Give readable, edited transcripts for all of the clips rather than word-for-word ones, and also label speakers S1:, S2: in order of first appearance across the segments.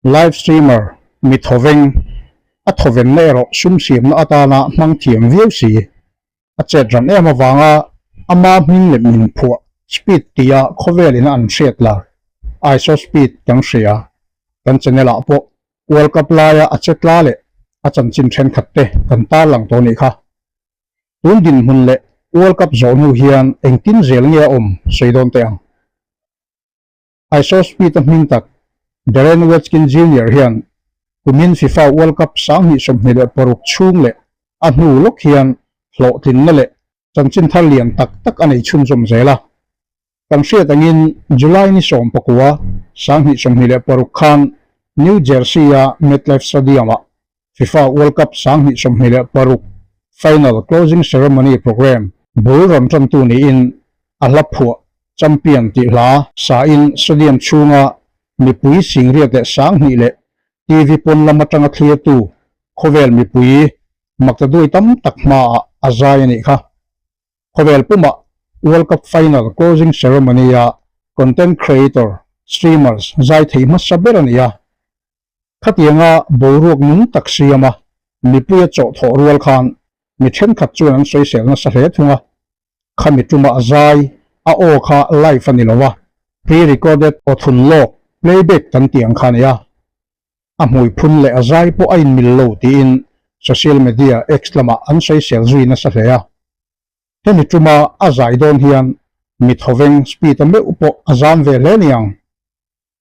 S1: Live streamer mi thawveng, a thawvenna erawh sum siamna atana hmang thiam viau si. A chet ran em avanga ama hming leh min phuah Speed tia khawvel ina an hriat lar ISO Speed kan hria. Kan channel ah pawh World Cup laia a che tla leh a chanchin thenkhat te kan tarlang tawh nih kha. Tun dinhmun leh World Cup zawh hnu hian engtin zel nge a awm sawi dawn teh ang. ISO Speed-a hming tak Darren Watkin Junior hian kumin FIFA World Cup 2026 chhung leh a hnu lawk hian hlawhtlinna leh chanchin thar lian tak tak a nei chhunzawm zel a. Kan hriat angin July ni 19, 2026 khan New Jersey-a MetLife Stadium-ah FIFA World Cup 2026 final closing ceremony programme bul rawn tantu niin a hla phuah Champion tih hla sain stadium chhunga mipui singriat leh 2000 leh TV pawn lam atanga thlirtu khawvel mipui maktaduai tam tak hmaah a zai a nih kha. Khawvel pumah World Cup final closing ceremony-a content creator, streamers zai thei hmasa ber a ni a. Khatianga boruak nung tak siama mipuia chawh thawh rual khan mi thenkhat chuan an sawisel nasa hle thung a. Khami tuma a zai, a aw kha live a ni lo a, pre-recorded aw thun lawk, playback kan tih ang kha a ni a. A hmui phun leh a zai pawh a inmil lo tiin social media X lamah an sawisel zui nasa hle a. Hemi tuma a zai dawn hian mi thawveng speed a meuh pawh a zam ve hle niang.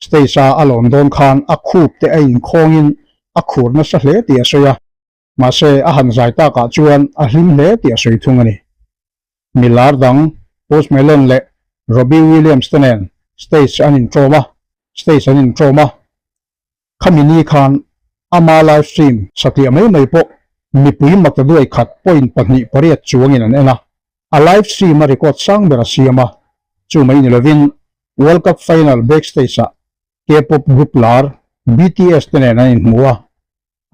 S1: Stage-a a lawn dawn khan a khup te a inkhawngin a khur nasa hle tih a sawi a, mahse a han zai takah chuan a hlim hle tih a sawi thung a ni. Milar dang Post Malone leh Robbie Williams te nen stage an inṭawm a, stage an inṭawm a. Khami ni khan ama live stream satliah mai mai pawh mipui maktaduai khat point pahnih pariat chuangin an en a. A live stream a record sang ber a siam a, chu mai ni lovin World Cup final backstage-ah K-pop group lar BTS te nen an inhmu a,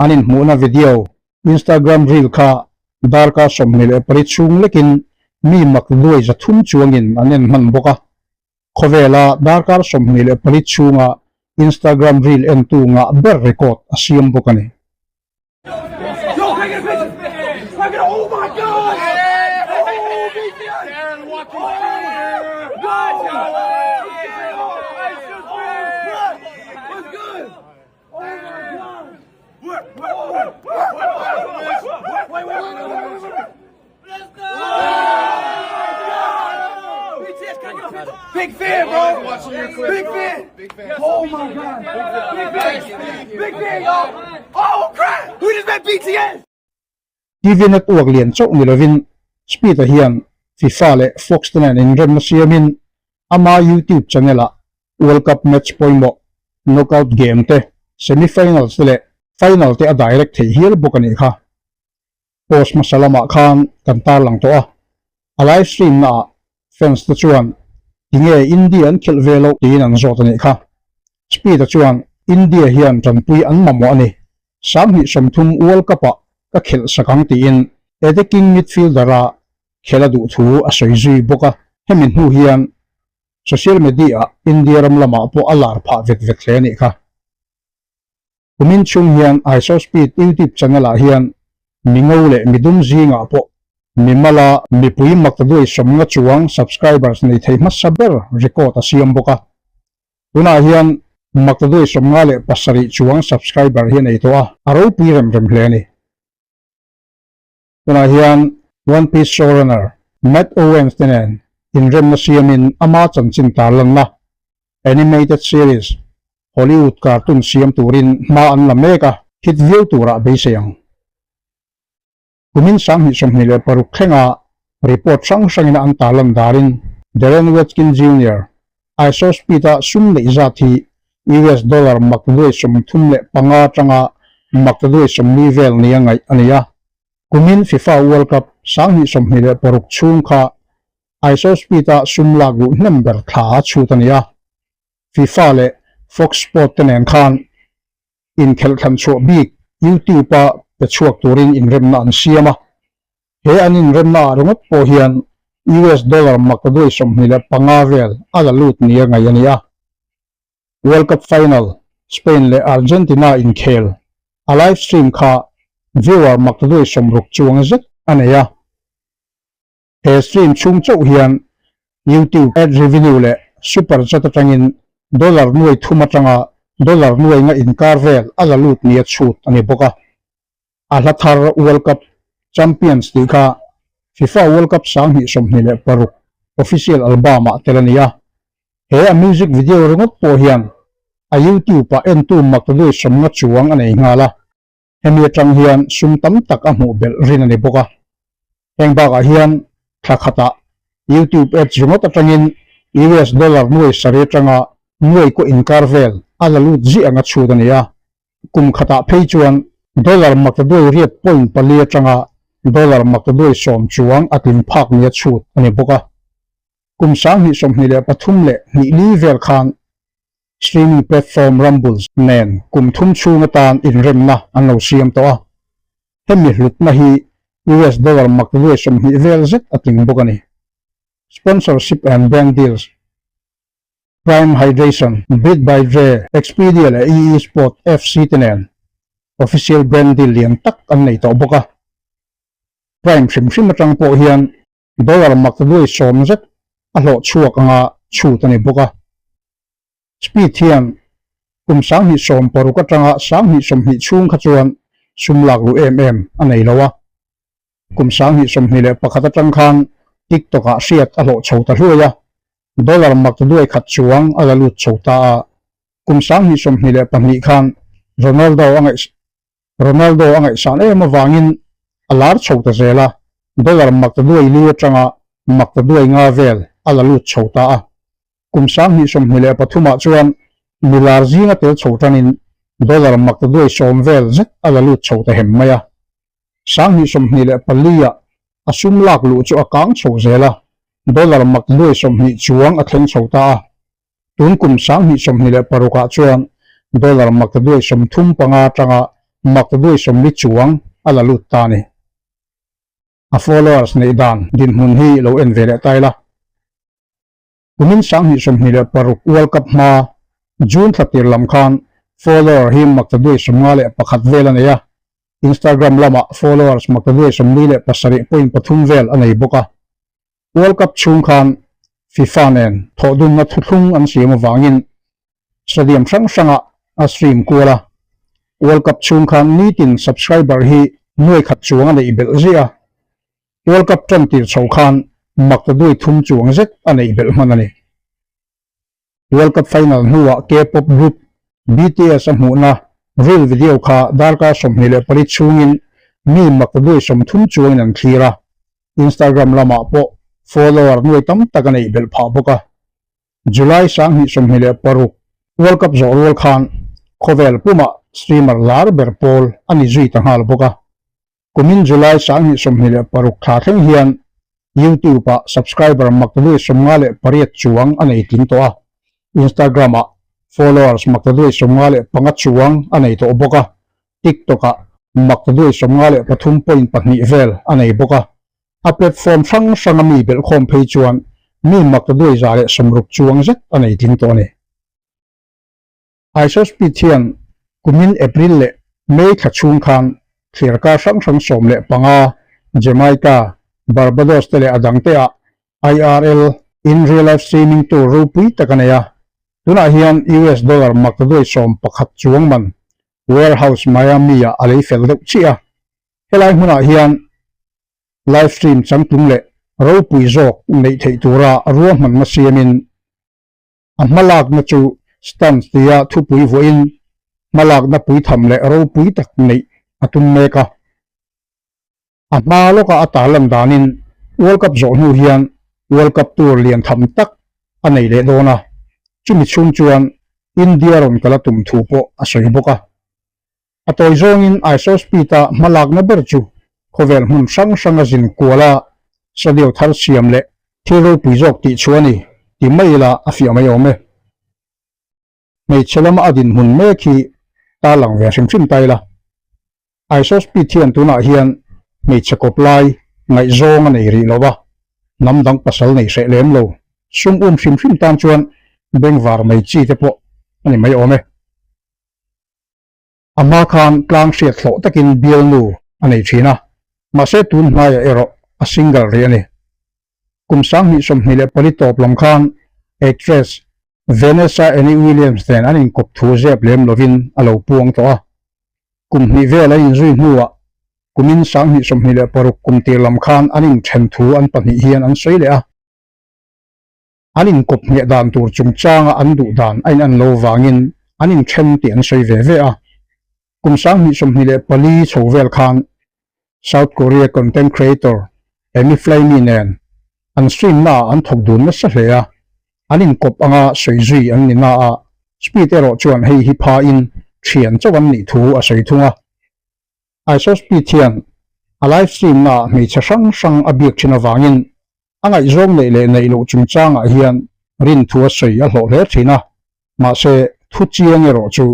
S1: an inhmuhna video Instagram reel kha darkar 24 chhung lekin mi mak luai 300 chuangin an en hman bawk a. Khawvela darkar 24 chhunga Instagram reel entu ngah ber record a siam bawk a ni.
S2: Big fan, bro. Big fan. Oh my god. Big fan. Big fan, y'all. Oh crap. We just met BTS.
S1: TV network lian chauh ni lovin Speed-a hian FIFA leh Fox te nen inremna siamin ama YouTube channel-ah World Cup match pawimawh, knockout game te, semi-finals te leh final te a direct thei hial bawk a nih kha. Post hmasa lamah khan kan tarlang tawh a, a live stream naah fans te chuan tinge India an khelh ve loh tiin an zawt a nih kha. Speed-a chuan India hian tanpui an mamawh a ni, 2030 World Cup-ah ka khelh sak ang tiin attacking midfielder-a khelh a duh thu a sawi zui bawk a, hemi hnu hian social media-ah India ram lamah pawh a lar phah vet vet hle a nih kha. Kumin chhung hian IShowSpeed YouTube channel ah hian mi ngo leh mi dum zingah pawh mimala mipui maktaduai sawmnga chuang subscribers nei thei hmasa ber record a siam bawk a. Tunah hian maktaduai 57 chuang subscriber hi a nei tawh a, a ropui rem rem hle a ni. Tunah hian One Piece showrunner Matt Owens te nen inremna siamin ama chanchin tarlanna animated series Hollywood cartoon siam turin hma an la mek a, hit viau turah beisei ang. Kumin 2026 thlenga report hrang hrangin an tarlan darin Darren Watkin Junior IShowSpeed-a sum neih zat hi US dollar mak duai 35 atanga mak duai 40 vel nia ngaih a ni a. Kumin FIFA World Cup 2026 chhung kha IShowSpeed-a sum lak luh hnem ber thla a chhut a ni a. FIFA leh Fox Sport te nen khan inkhelh thlan chhuah bik YouTube-a pe chhuak turin inremna an siam a. He an inremna ah ringawt pawh hian US dollar maktaduai 25 vel a la lut nia ngaih a ni a. World Cup final. Spain leh Argentina inkhel a live stream kha viewer maktaduai 60 chuang zet a nei a. He stream chhung chauh hian YouTube ad revenue leh super chat atangin dollar nuai thum atanga dollar nuai nga inkar vel a la lut nia chhut a ni bawk a. A hla thar World Cup Champions tih kha FIFA World Cup 2026 official album ah tel a ni a. He a music video ringawt pawh hian a YouTube ah entu maktaduai 50 chuang a nei nghal a. Hemi atang hian sum tam tak a hmuh belh rin a ni bawk a. Heng bakah hian thla khatah YouTube ads ringawt atangin US dollar nuai sarih atanga nuai kaw inkar vel a la lut ziah anga chhut a ni a. Kum khatah phei chuan dollar maktaduai riat point pali atanga dollar maktaduai 10 chuang a tling phak nia chhut a ni bawk a. Kum 2023 leh hnih li vel khan Streaming platform Rumble nen kum thum chhung atan inremna an lo siam tawh a, hemi hlutna hi US dollar mak luai 20 vel zet a tling bawk a ni. Sponsorship and brand deals, Prime Hydration, Beat by Dre, Expedia leh EE Sport FC te nen official brand deal lian tak an nei tawh bawk a. Prime hrim hrim atang pawh hian Dollar mak luai 10 zet a hlawh chhuak anga chhut a ni bawk a. Speed hian kum 2016 atanga 2020 chhung kha chuan sum lak luh em em a nei lo a. Kum 2021 atang khan TikTok ah hriat a hlawh chho ta hluai a, dollar mak luai khat chuang a la lut chho ta a. Kum 2022 khan Ronaldo a ngaih Ronaldo a ngaihsan em avangin a lar chho ta zel a, dollar maktaduai lu atanga maktaduai nga vel a la lut chho ta a. Kum 2023 ah chuan mi lar zinga tel chho tanin dollar maktaduai 10 vel zet a la lut chho ta hem mai a. 2024 ah a sum lak luh chu a kang chho zel a, dollar maktaduai 20 chuang a thleng chho ta a. Tun kum 2026 ah chuan dollar maktaduai 35 atanga maktaduai 40 chuang a la lut ta a ni. A followers neih dan dinhmun hi lo en ve leh ta ila. Kumin 2026 World Cup hma June thla tir lam khan follower hi maktaduai 51 vel a nei a, Instagram lamah followers maktaduai 47.3 vel a nei bawk a. World Cup chhung khan FIFA nen thawhdunna thuthlung an siam avangin stadium hrang hrangah a stream kual a. World Cup chhung khan nitin subscriber hi nuai khat chuang a neih belh ziah a. World Cup tan tir chho khan maktaduai thum chuang zet a neih belh hman a ni. World Cup final hnuah K-pop group BTS a hmuhna reel video kha darkar 24 chhungin mi maktaduai 30 chuangin an thlir a, Instagram lamah pawh follower nuai tam tak a neih belh phah bawk a. July 2026 World Cup zawh rual khan khawvel pumah streamer lar ber pawl a ni zui ta nghal bawk a. Kumin July 2026 thla thleng hian YouTube ah subscriber maktaduai 58 chuang a nei tling tawh a, Instagram ah followers maktaduai 55 chuang a nei tawh bawk a, TikTok ah maktaduai 53.2 vel a nei bawk a. A platform hrang hranga mi belhkhawm phei chuan mi maktaduai 160 chuang zet a nei tling tawh a ni. ISOSpeed hian kumin April leh May thla chhung khan thliarkar hrang hrang 15, Jamaica, Barbados te leh a dangte ah IRL, In Real Life Streaming tour ropui tak a nei a. Tunah hian US dollar maktaduai 11 chuang man warehouse Miami ah a lei fel deuh chiah a. Helai hmunah hian live stream changtlung leh ropui zawk neih theih tura ruahmanna siamin A hmalakna chu stunts tia thupui vuahin hmalakna puitham leh ropui tak neih a tum mek a. A hma lawka a tarlan danin World Cup zawh hnu hian World Cup tour lian tham tak a nei leh dawn a, chumi chhung chuan India rawn kal a tum thu pawh a sawi bawk a. A tawi zawngin ISOSpeed-a hmalakna ber chu khawvel hmun hrang hranga zin kuala sadio thar siam leh thil ropui zawk tih chu a ni ti mai ila a fiah mai awm e. Hmeichhe lama a dinhmun mek hi tarlang ve hrim hrim ta ila. ISOSpeed hian tunah hian hmeichhe kawp lai ngaihzawng a nei rih lo va, hnam dang pasal nei hreh lem lo, sum um hrim hrim tan chuan bengvar mai chi te pawh a ni mai awm e. A hma khan tlang hriat hlawh takin bialnu a nei thin a, mahse tun hnaiah erawh a single rih a ni. Kum 2024 tawp lam khan actress Vanessa Annie Williams nen an inkawp thu zep lem lovin a lo puang tawh a. Kum hnih vel an inzui hnuah kumin 2026 kum tir lam khan an inthen thu an pahnih hian an sawi leh a. An inkawp ngheh dan tur chungchanga an duh dan a inan lo vangin an inthen tih an sawi ve ve a. Kum 2024 chho vel khan South Korea content creator Amy Flamey nen an stream naah an thawk dun nasa hle a, an inkawp anga sawi zui an ni na a, Speed erawh chuan hei hi phain thian chauh an nih thu a sawi thung a. IShowSpeed hian a live stream naah hmeichhe hrang hrang a biak thin avangin A ngaihzawng neih leh neih loh chungchangah hian rinthu a sawi a hlawh hle thin a, mahse thu chiang erawh chu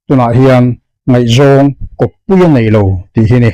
S1: tunah hian ngaihzawng kawppui a nei lo tih hi ni.